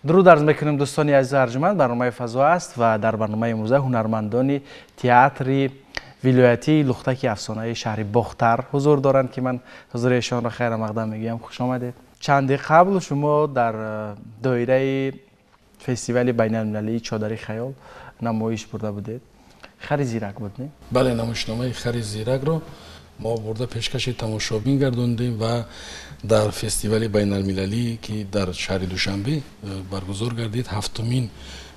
Дуруд арз мекунем, дӯстони азизу арҷуманд. Барномаи «Фазо» аст ва дар барномаи имрӯза ҳунармандони театри вилоятии лухтаки афсонаи шаҳри Бохтар ҳузур доранд, ки ман ҳузури эшонро хайрамақдам мегӯям. Хуш омадед. Чанде қабл шумо дар доираи фестивали байналмилалии «Чодари хаёл» намоиш бурда будед. «Хари зирак» буд, не? Бале, намоишномаи «Хари зиракро» мо бурда пешкаши тамошобин гардондем ва дар фестивали байналмилалӣ, ки дар шаҳри Душанбе баргузор гардид, ҳафтумин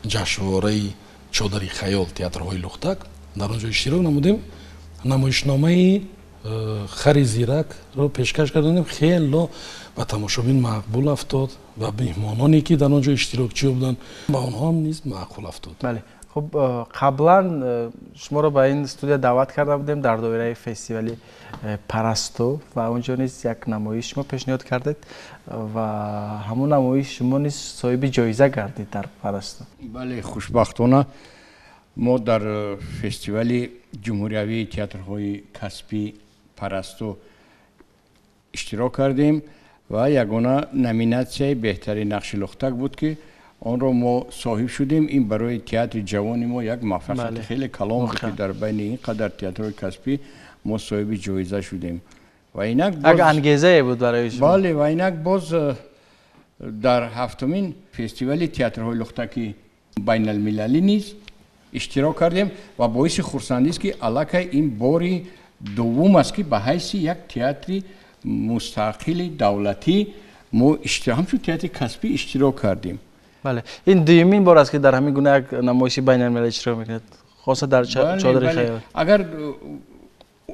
ҷашнвораи «Чодари хаёл» театрҳои лухтак, дар он ҷо иштирок намудем. Намоишномаи «Хари зиракро» пешкаш гардондем. Хело ба тамошобин маъқул афтод ва меҳмононе, ки дар он ҷо иштирокчиё буданд, ба онҳоам низ маъқул афтод. Бале, хуб, қаблан шуморо ба ин студия даъват карда будем дар доираи фестивали «Парасту» ва он ҷо низ як намоиш шумо пешниҳод кардед ва ҳамон намоиш шумо низ соҳиби ҷоиза гардид дар «Парасту». Бале, хушбахтона мо дар фестивали ҷумҳуриявии театрҳои касбӣ «Парасту» иштирок кардем ва ягона номинатсияи беҳтарин нақши лухтак буд, ки онро мо соҳиб шудем. Ин барои театри ҷавони мо як муваффақияти хеле калон буд, ки дар байни ин қадар театрҳои касбӣ мо соҳиби ҷоиза шудем. Ва инак як ангезае буд барои шумо. Бале, ва инак боз дар ҳафтумин фестивали театрҳои лухтаки байналмилалӣ низ иштирок кардем ва боиси хурсандист, ки аллакай ин бори дуввум аст, ки ба ҳайси як театри мустақили давлатӣ мо ҳамчун театри касбӣ иштирок кардем. Бале, ин дуюмин бор аст, ки дар ҳамин гуна як намоиши байналмилалӣ иштирок мекунед, хоса дар «Чодари хаёл». Агар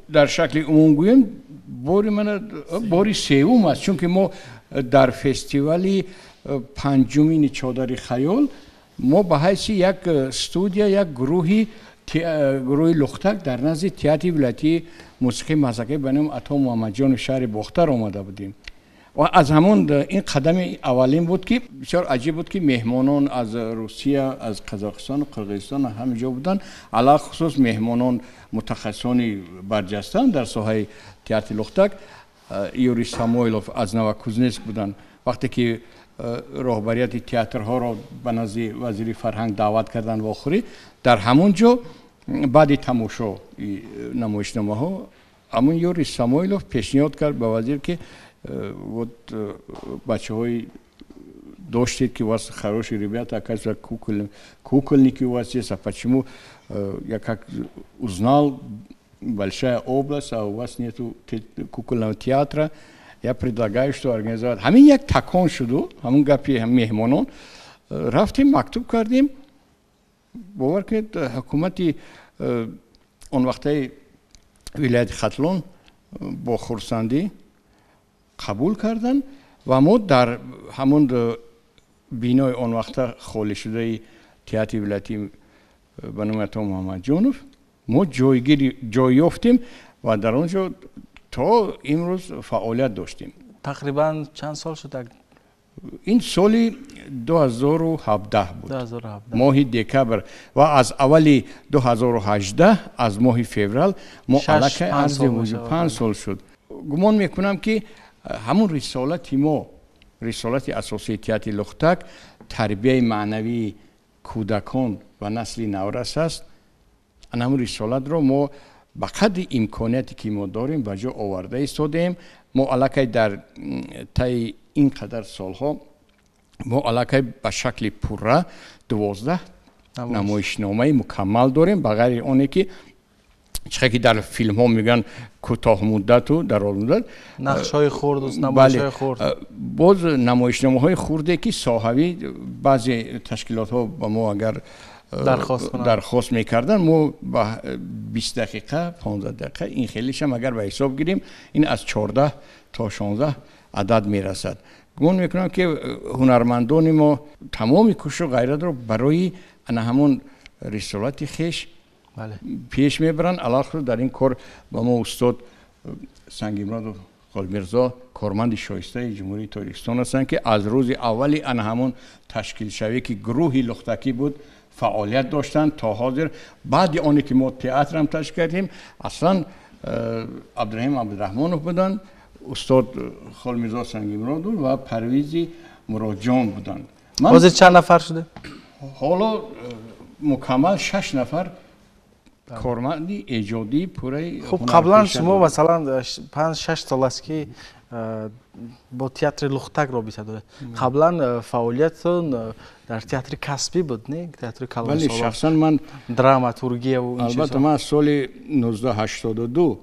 дар шакли умум гӯем, бори мана бори сеюм аст, чунки мо дар фестивали панҷумини «Чодари хаёл» мо ба ҳайси як студия, як гурӯҳи лухтак дар назди театри вилоятии мусиқии мазҳакӣ ба номи Ато Муҳаммадҷони шаҳри Бохтар омада будем ва аз ҳамон ин қадами аввалин буд, ки бисёр аҷиб буд, ки меҳмонон аз Русия, аз Қазоқистону Қирғизистон ҳама ҷо буданд, алалхусус меҳмонон мутахассисони барҷастанд дар соҳаи театри лухтак, Юрий Самойлов аз Новокузнецк буданд. Вақте ки роҳбарияти театрҳоро ба назди вазири фарҳанг даъват карданд, вохӯрӣ дар ҳамон ҷо баъди тамошои намоишномаҳо ҳамун Юрий Самойлов пешниҳод кард ба вазир, ки вот бачаҳои доштед, ки у вас хорошие ребята, оказывается, кукольники у вас есть, а почему, я как узнал, большая область, а у вас нету кукольного театра, я предлагаю, что организовать. Ҳамин як такон шуду, ҳамун гапи меҳмонон, рафтем, мактуб кардем. Бовар кунед, ҳукумати он вақтаи вилояти Хатлон бо хурсандӣ қабул карданд ва мо дар ҳамон бинои он вақта холишудаи театри вилоятӣ ба номи Ато Муҳаммадҷонов мо ҷой ёфтем ва дар он ҷо то имрӯз фаъолият доштем. Тақрибан чанд сол шуд? Ин соли 2017 буд, моҳи декабр, ва аз аввали 2018, аз моҳи феврал мо аллакай арзи 5 сол шуд. Гумон мекунам, ки ҳамун рисолати мо, рисолати асосии театри лухтак тарбияи маънавии кӯдакон ва насли наврас аст. Ҳамун рисолатро мо ба қадри имконияте, ки мо дорем, ба ҷо оварда истодаем. Мо аллакай дар таи ин қадар солҳо мо аллакай ба шакли пурра 12 намоишномаи мукаммал дорем, ба ғайри оне ки чихе ки дар филмҳо мегӯянд кӯтоҳмуддату дарозмуддат. Нақшҳои хурд, намоишҳои хурд. Боз намоишномаҳои хурде, ки соҳавӣ баъзе ташкилотҳо ба мо агар дархост мекарданд, мо ба 20 дақиқа, 15 дақиқа, ин хелишам агар ба ҳисоб гирем, ин аз 14 то 16 адад мерасад. Гумон мекунам, ки ҳунармандони мо тамоми кӯшу ғайратро барои ана ҳамон рисолати хеш пеш мебаранд. Алалхусус дар ин кор ба мо устод Сангимуродов Холмирзо, корманди шоистаи Ҷумҳурии Тоҷикистон ҳастанд, ки аз рӯзи аввали ана ҳамон ташкилшавӣ, ки гурӯҳи лухтакӣ буд, фаъолият доштанд то ҳозир. Баъди оне ки мо театрам ташкил кардем, аслан Абдураҳим Абдураҳмонов буданд, устод Холмирзо Сангимуродов ва Парвизи Муроҷон буданд. Ҳозир чанд нафар шуда? Ҳоло мукаммал 6 нафар корманди эҷодии пурраи. Хуб, қаблан шумо масалан 5-6 сол аст ки бо театри Лухтак робита доред. Қаблан фаъолиятон дар театри касбӣ буд, не? Театри калонсолон. Бале, шахсан ман драматургия ва ин. Албатта, ман аз соли 1982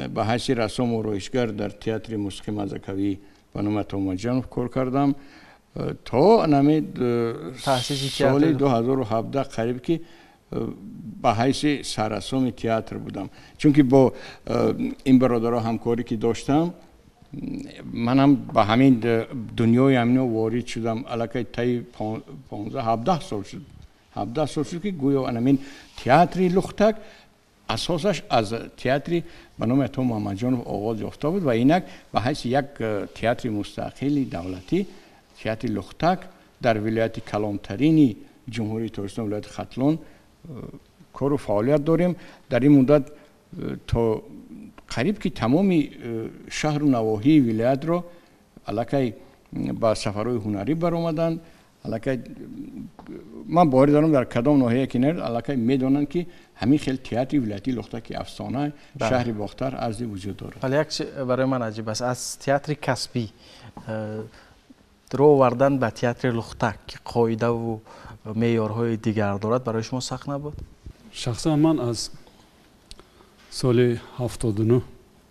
ба ҳайси рассому ороишгар дар театри мусиқии мазакавӣ ба номи Ато Муҳаммадҷонов кор кардам то нами соли 2017 қариб ки ба ҳайси саррассоми театр будам, чунки бо ин бародаро ҳамкорӣ ки доштам, манам ба ҳамин дунёи ҳамино ворид шудам. Аллакай таи 15-17 сол шуд, 17 сол шуд, ки гӯё анамин театри Лухтак асосаш аз театри ба номи Ато Муҳаммадҷонов оғоз ёфта буд ва инак ба ҳайси як театри мустақили давлатӣ театри Лухтак дар вилояти калонтарини Ҷумҳурии Тоҷикистон, вилояти Хатлон, кору фаъолият дорем. Дар ин муддат то қариб ки тамоми шаҳру навоҳии вилоятро аллакай ба сафарҳои ҳунарӣ баромаданд. Аллакай ман боварӣ дорам, дар кадом ноҳия ки наред, аллакай медонанд, ки ҳамин хел театри вилоятии Лухтаки афсона шаҳри Бохтар арзи вуҷуд дорад. Вале як чи барои ман аҷиб аст: аз театри касбӣ рӯ овардан ба театри Лухтак, ки қоидаву меъёрҳои дигар дорад, барои шумо сахт набуд? Шахсан ман аз соли 79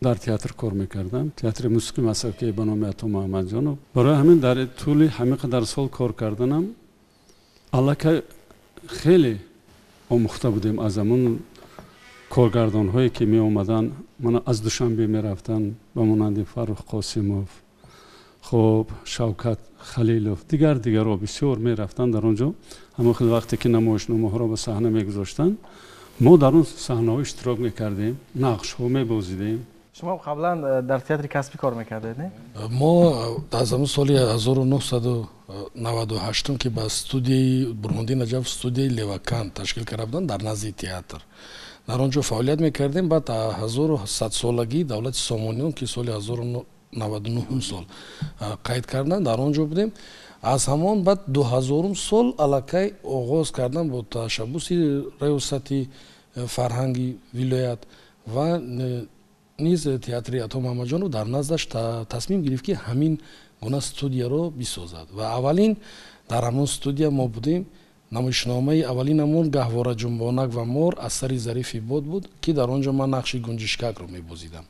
дар театр кор мекардам, театри мусиқи мазҳакӣ ба номи Ато Муҳаммадҷонов. Барои ҳамин дар тӯли ҳамин қадар сол кор карданам аллакай хеле омӯхта будем аз ҳамон коргардонҳое ки меомаданд, мана аз Душанбе мерафтанд, ба монанди Фаррух Қосимов, хуб, Шавкат Халилов, дигар дигарро бисёр мерафтанд. Дар он ҷо ҳамон хел вақте ки намоишномаҳоро ба саҳна мегузоштанд, мо дар он саҳнаҳо иштирок мекардем, нақшҳо мебозидем. Шумо қаблан дар театри касбӣ кор мекардед, не? Мо аз ҳамон соли 1998, ки ба студияи Бурҳондин Наҷаф, студияи Левакан ташкил карда буданд дар назди театр, дар он ҷо фаъолият мекардем. Баъд ҳазору садсолагии давлати Сомониён, ки соли 1099 сол қайд карданд, дар он ҷо будем. Аз ҳамон баъд 2000-ум сол аллакай оғоз кардам бо ташаббуси раёсати фарҳанги вилоят ва низ театри Ато Муҳаммадҷонов дар наздаш тасмим гирифт, ки ҳамин гуна студияро бисозад, ва аввалин дар ҳамон студия мо будем. Намоишномаи аввалинамон «Гаҳвора ҷунбонак ва мор» аз сари Зарифи Бод буд, ки дар он ҷо ман нақши гунҷишкакро мебозидам.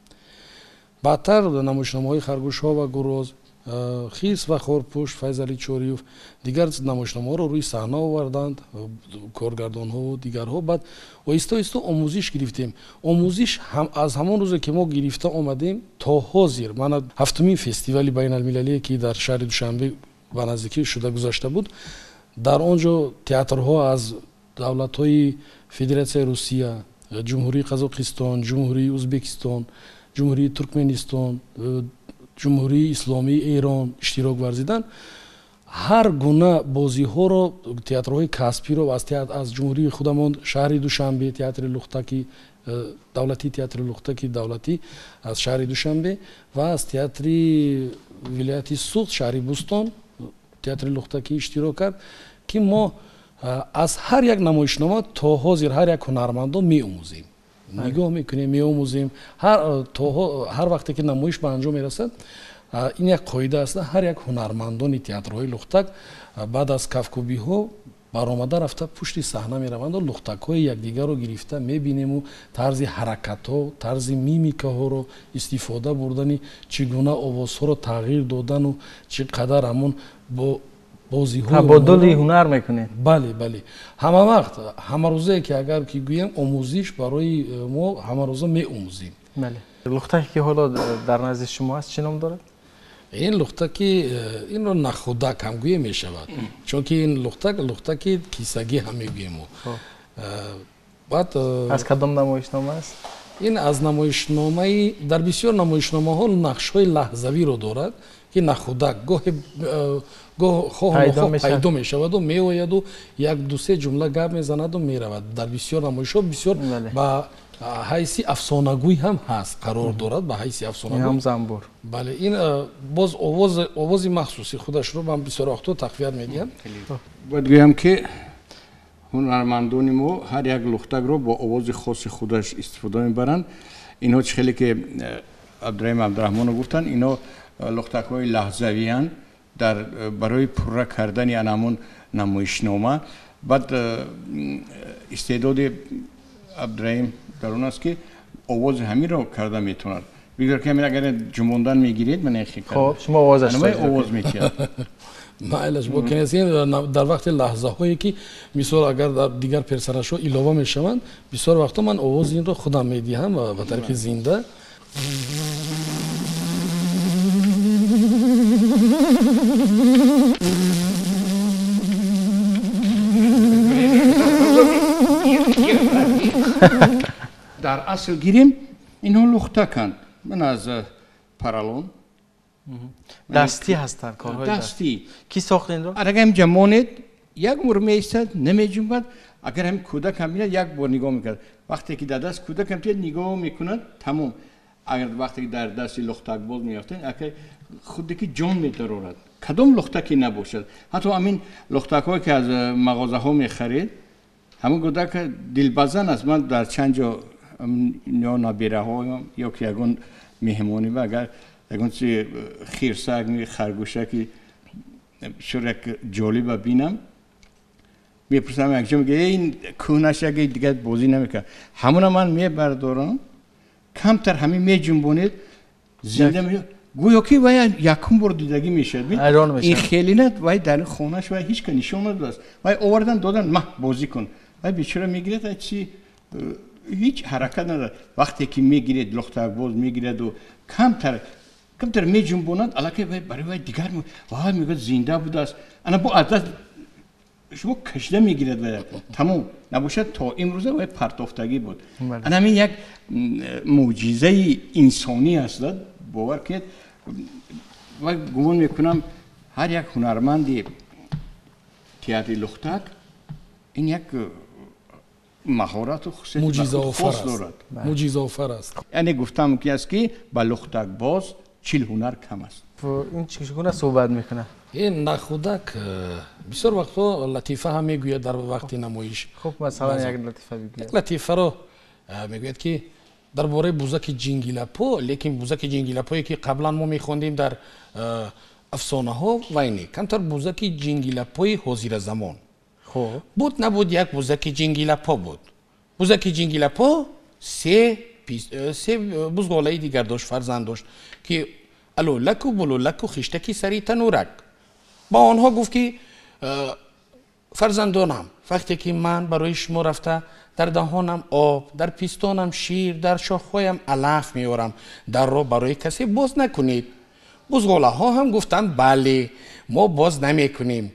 Баъдтар намоишномаҳои «Харгӯшҳо ва гуроз», «Хирс ва хорпушт» Файзали Чориев, дигар намоишномаҳоро рӯи саҳна оварданд коргардонҳову дигарҳо. Баъд оҳиста оҳиста омӯзиш гирифтем. Омӯзиш аз ҳамон рӯзе ки мо гирифта омадем то ҳозир, мана ҳафтумин фестивали байналмилалие, ки дар шаҳри Душанбе ба наздикӣ шуда гузашта буд, дар он ҷо театрҳо аз давлатҳои Федератсияи Русия, Ҷумҳурии Қазоқистон, Ҷумҳурии Ӯзбекистон, Ҷумҳурии Туркменистон, Ҷумҳурии Исломии Эрон иштирок варзиданд. Ҳар гуна бозиҳоро, театрҳои касбиро аз ҷумҳурии худамон, шаҳри Душанбе, театри Лухтаки давлатӣ, театри Лухтаки давлатӣ аз шаҳри Душанбе ва аз театри вилояти Суғд, шаҳри Бӯстон, театри Лухтакӣ иштирок кард, ки мо аз ҳар як намоишнома то ҳозир ҳар як ҳунармандон меомӯзем, нигоҳ мекунем, меомӯзем. Ҳар вақте ки намоиш ба анҷом мерасад, ин як қоида аст, ҳар як ҳунармандони театрҳои Лухтак баъд аз кафкӯбиҳо баромада рафта пушти саҳна мераванду лухтакҳои якдигарро гирифта мебинему тарзи ҳаракатҳо, тарзи мимикаҳоро истифода бурдани, чӣ гуна овозҳоро тағйир додану чӣ қадар ҳамон бо табодули ҳунар мекунед. Бале, бале, ҳама вақт, ҳамарӯзае ки агар ки гӯем, омӯзиш барои мо ҳамарӯза меомӯзем. Бале, лухтаке ки ҳоло дар назди шумо аст, чӣ ном дорад? Ин лухтаки, инро нахудак ҳам гӯя мешавад, чунки ин лухтак лухтаки кисагӣ ҳам мегӯем. Баъд аз кадом намоишнома аст? Ин аз намоишномаи, дар бисёр намоишномаҳо нақшҳои лаҳзавиро дорад, ки нахудак гоҳе гоҳ хоҳу нохоҳ пайдо мешаваду меояду як дусе ҷумла гап мезанаду меравад. Дар бисёр намоишҳо бисёр ба ҳайси афсонагӯй ҳам ҳаст, қарор дорад ба ҳайси афсонагӯй. Ҳам занбур. Бале, ин боз овози махсуси худашро ман бисёр вақтҳо тақвият медиҳам. Бояд гӯям, ки ҳунармандони мо ҳар як лухтакро бо овози хоси худаш истифода мебаранд. Инҳо чӣ хеле ки Абдураҳим Абдураҳмонов гуфтанд, инҳо лухтакҳои лаҳзавиянд дар барои пурра кардани анамун намоишнома. Баъд истеъдоди Абдураҳим дар он аст, ки овози ҳаминро карда метавонад. Бигзор ки ҳамин агар ҷумондан мегиред, ман хоб шумо овозаш овоз метиҳад. Майлаш бо кенесин дар вақти лаҳзаҳое ки мисол агар дар дигар персонажҳо илова мешаванд, бисёр вақтҳо ман овози инро худам медиҳам ба тариқи зинда. Дар асл гирем, инҳо лухтаканд. Ман аз паралон. Дастӣ ҳастанд корҳои дастӣ. Кӣ сохт инро? Агар ҳаминҷа монед, як умр меистад, намеҷунбад. Агар ҳамин кӯдак ҳам бинад, як бор нигоҳ мекунад. Вақте ки дар даст кӯдак ҳам тиёд, нигоҳ мекунад, тамом. Агар вақте ки дар дасти лухтакбоз меафтад, худе ки ҷон медарорад. Кадом лухтаке набошад. Ҳатто ҳамин лухтакҳое ки аз мағозаҳо мехаред, ҳамон кӯдак дилбазан аст. Ман дар чанд ҷо ё набираҳоям ё ки ягон меҳмонӣ ба агар ягон чи хирсак, харгӯшаки бисёр як ҷолиба бинам, мепурсам якҷо, мегӯяд ин кӯҳнаш яке дигар бозӣ намекунад. Ҳамона ман мебардорам, камтар ҳамин меҷунбонед, зинда мешавад. Гӯё ки вай якум бор дидагӣ мешавад. Ин хеле на, вай дар хонаш вай ҳеҷ ка нишон надодааст. Вай овардан додан, маҳ бозӣ кун. Вай бечора мегирад, чи ҳеҷ ҳаракат надорад. Вақте ки мегиред, лухтакбоз мегираду камтар камтар меҷунбонад, аллакай вай барои вай дигар вай мегӯяд зинда будааст. Ана бо аз даст шумо кашида мегирад вай, тамом набошад. То имрӯза вай партофтагӣ буд. Ана ҳамин як мӯъҷизаи инсонӣ аст, бовар кунед. Ва гумон мекунам ҳар як ҳунарманди театри лухтак ин як маҳорату хусусияти хос дорад. Мӯъҷизаофар аст. Яъне гуфтам ки аст, ки ба лухтакбоз 40 ҳунар кам аст. Ин чӣ гуна суҳбат мекунад? Ин нахудак бисёр вақтҳо латифа ҳам мегӯяд дар вақти намоиш. Хуб, масалан як латифа бигӯяд. Як латифаро мегӯяд, ки дар бораи бузаки ҷингилапо, лекин бузаки ҷингилапое ки қаблан мо мехондем дар афсонаҳо, вай не, камтар бузаки ҷингилапои ҳозиразамон. Буд набуд як бузаки ҷингилапо буд. Бузаки ҷингилапо се бузғолаи дигар дошт, фарзанд дошт, ки алулаку булулаку хиштаки сари танурак. Ба онҳо гуфт, ки фарзандонам, вақте ки ман барои шумо рафта дар даҳонам об, дар пистонам шир, дар шохҳоям алаф меорам, дарро барои касе боз накунед. Бузғолаҳо ҳам гуфтанд бале, мо боз намекунем.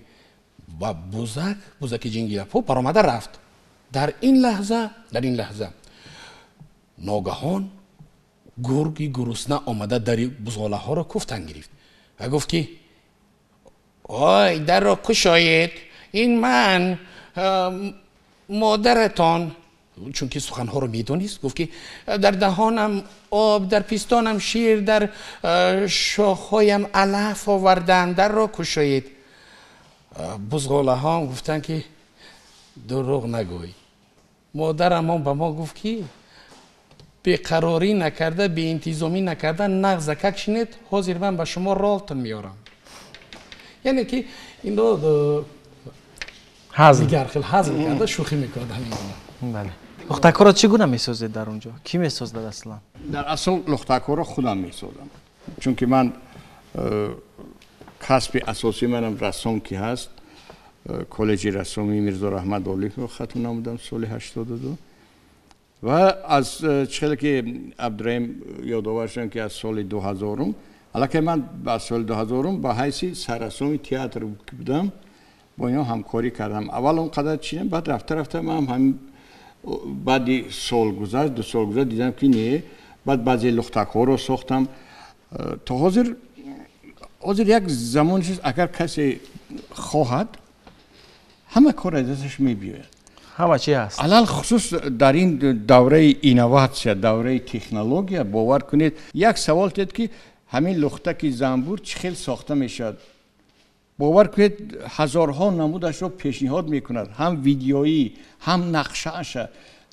Ва бузаки ҷингилапо баромада рафт. Дар ин лаҳза ногаҳон гурги гурусна омада дари бузғолаҳоро куфтан гирифт ва гуфт, ки ой, дарро кушоед, ин ман модаратон. Чунки суханҳоро медонист, гуфт, ки дар даҳонам об, дар пистонам шир, дар шохҳоям алаф овардам, дарро кушоед. Бузғолаҳо гуфтанд, ки дурӯғ нагӯй, модарамон ба мо гуфт, ки беқарорӣ накарда, беинтизомӣ накарда нағзакак шинед, ҳозир ман ба шумо ролтон меорам. Яъне ки инро дигар хел ҳазл карда шӯхӣ мекунад ҳамин гуна. Бале. Лухтакҳоро чӣ гуна месозед дар он ҷо? Кӣ месозад аслан? Дар асл лухтакҳоро худам месозам, чунки ман касби асосии манам рассом ки ҳаст. Коллеҷи рассомии Мирзо Раҳмат Олиевро хатм намудам соли 82 ва аз чӣ хеле ки Абдураҳим ёдовар шудам, ки аз соли 2000 аллакай ман аз соли 2000 ба ҳайси саррассоми театр будам, бо инҳо ҳамкорӣ кардам. Аввал он қадар чинам, баъд рафта рафта ман ҳам баъди сол гузашт, 2 сол гузашт, дидам ки не, баъд баъзе лухтакҳоро сохтам. То ҳозир як замон чиз, агар касе хоҳад, ҳама кор аз дасташ мебиёяд. Ҳама чӣ ҳаст. Алалхусус дар ин давраи инноватсия, давраи технология, бовар кунед, як савол дед ки ҳамин лухтаки занбур чӣ хел сохта мешавад. Бовар кунед, ҳазорҳо намудашро пешниҳод мекунад, ҳам видеоӣ, ҳам нақшааша,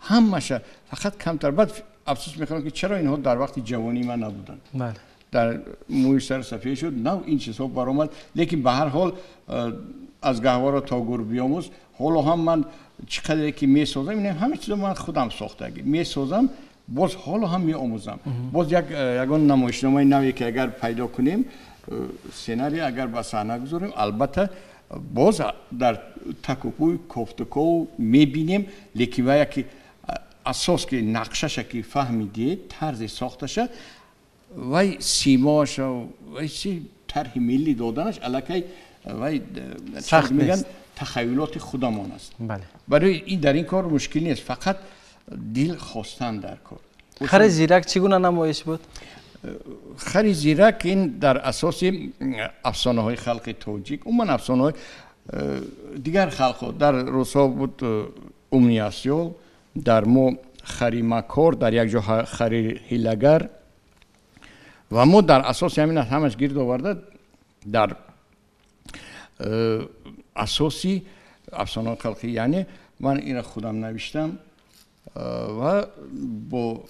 ҳамаша. Фақат камтар баъд афсӯс мехӯрам ки чаро инҳо дар вақти ҷавонии ман набуданд. Дар мӯи сар сафед шуд, нав ин чизҳо баромад, лекин ба ҳар ҳол аз гаҳвора то гур биёмӯз. Ҳоло ҳам ман чӣ қадре ки месозам, ин ҳама чизо ман худам сохтагӣ месозам, боз ҳоло ҳам меомӯзам. Боз ягон намоишномаи наве ки агар пайдо кунем, сценарий агар ба саҳна гузорем, албатта боз дар такупӯи кофтуков мебинем, лекин ва яке асос ки нақшаша ки фаҳмидед, тарзи сохташа, вай симоаша, вай чи тарҳи миллӣ доданаш аллакай вай сахт мегӯянд тахаюлоти худамон аст. Бале. Барои ин дар ин кор мушкил нест, фақат дил хостан дар кор. Хари зирак чӣ гуна намоиш буд? Хари зирак ин дар асоси афсонаҳои халқи тоҷик, умуман афсонаҳои дигар халқҳо. Дар русҳо буд умный осёл, дар мо хари макор, дар як ҷо хари ҳилагар, ва мо дар асоси ҳамин ҳамаш гирд оварда дар асоси афсонаҳои халқӣ, яъне ман инро худам навиштам ва бо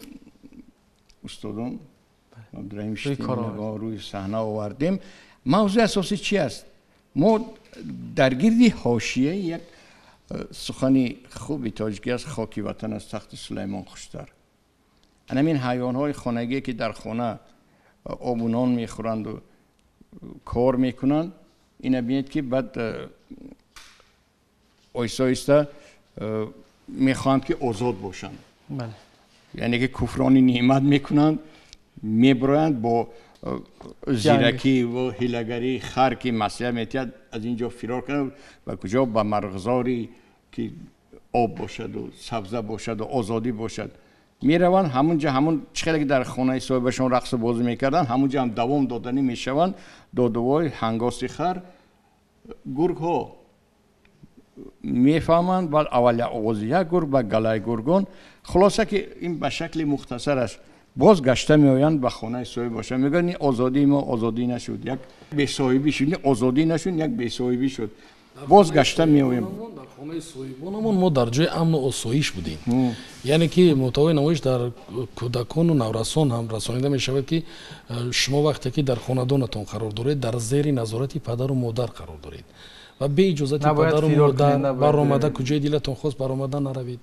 устодон Абдураҳим Штимова рӯи саҳна овардем. Мавзӯи асосӣ чи аст? Мо дар гирди ҳошияи як сухани хуби тоҷикӣ аст: хоки ватан аз тахти Сулаймон хуштар. Ҳамин ҳайвонҳои хонагие ки дар хона обу нон мехӯранду кор мекунанд, ина бинед ки баъд оҳиста оҳиста мехоҳанд ки озод бошанд, яъне ки куфрони неъмат мекунанд, мебироянд бо зиракӣ ва ҳилагарии хар ки маслиҳат метиҳад аз ин ҷо фирор кунанд ба куҷо? Ба марғзоре ки об бошаду сабза бошаду озодӣ бошад. Мераванд ҳамунҷа, ҳамун чӣ хеле ки дар хонаи соҳибашон рақсу бозӣ мекарданд, ҳамунҷа ҳам давом доданӣ мешаванд. Додувой ҳангоси хар гургҳо мефаҳманд, баъд аввал оғози як гург, баъд галаи гургон. Хулоса ки ин ба шакли мухтасар аст. Боз гашта меоянд ба хонаи соҳибашон, мегӯянд ин озодии мо озодӣ нашуд, як бесоҳибӣ шуд, ин озодӣ нашуд, як бесоҳибӣ шуд. Боз гашта меоем. Дар хонаи соҳибонамон мо дар ҷои амну осоиш будем, яъне ки мӯҳтавои намоиш дар кӯдакону наврасон ҳам расонида мешавад ки шумо вақте ки дар хонадонатон қарор доред, дар зери назорати падару модар қарор доред ва бе иҷозати падару модар баромада куҷои дилатон хост баромада наравед.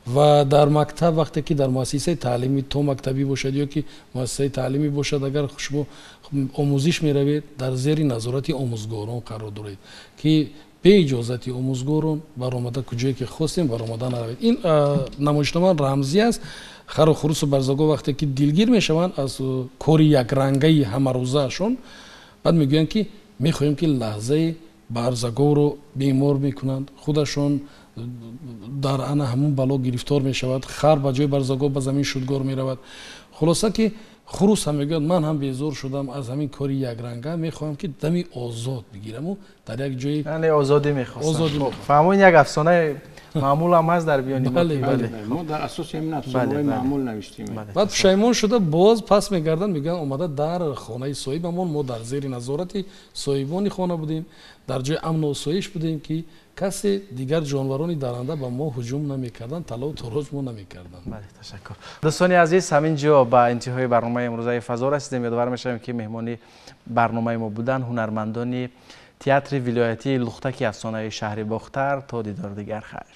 Ва дар мактаб вақте ки дар муассисаи таълимӣ то мактабӣ бошад ё ки муассисаи таълимӣ бошад, агар шумо омӯзиш меравед, дар зери назорати омӯзгорон қарор доред ки бе иҷозати омӯзгорон баромада куҷое ки хостем баромада наравед. Ин намоишнома рамзӣ аст. Хару хурусу барзаго вақте ки дилгир мешаванд аз кори якрангаи ҳамарӯзаашон, баъд мегӯянд ки мехоҳем ки лаҳзаи барзаговро бемор мекунанд, худашон дар ана ҳамун бало гирифтор мешавад, хар ба ҷои барзагов ба замин шудгор меравад. Хулоса ки хурус ҳам мегӯяд ман ҳам безор шудам аз ҳамин кори якранга, мехоҳам ки дами озод бигираму дар як ҷои озодӣ мехостам. Фаҳмон як афсонаи маъмул ҳам ҳаст дар биёни мо дар асоси ҳамин афсонаҳои маъмул навиштем. Баъд пушаймон шуда боз пас мегарданд, мегӯянд омада дар хонаи соҳибамон мо дар зери назорати соҳибони хона будем, дар ҷои амну осоиш будем ки касе дигар ҷонварони даранда ба мо ҳуҷум намекарданд, талову тороҷ мо намекарданд. Бале, ташаккур. Дӯстони азиз, ҳамин ҷо ба интиҳои барномаи имрӯзаи фазо расидем. Ёдовар мешавем ки меҳмони барномаи мо буданд ҳунармандони театри вилоятии Лухтаки афсонаи шаҳри Бохтар. То дидори дигар, хайр.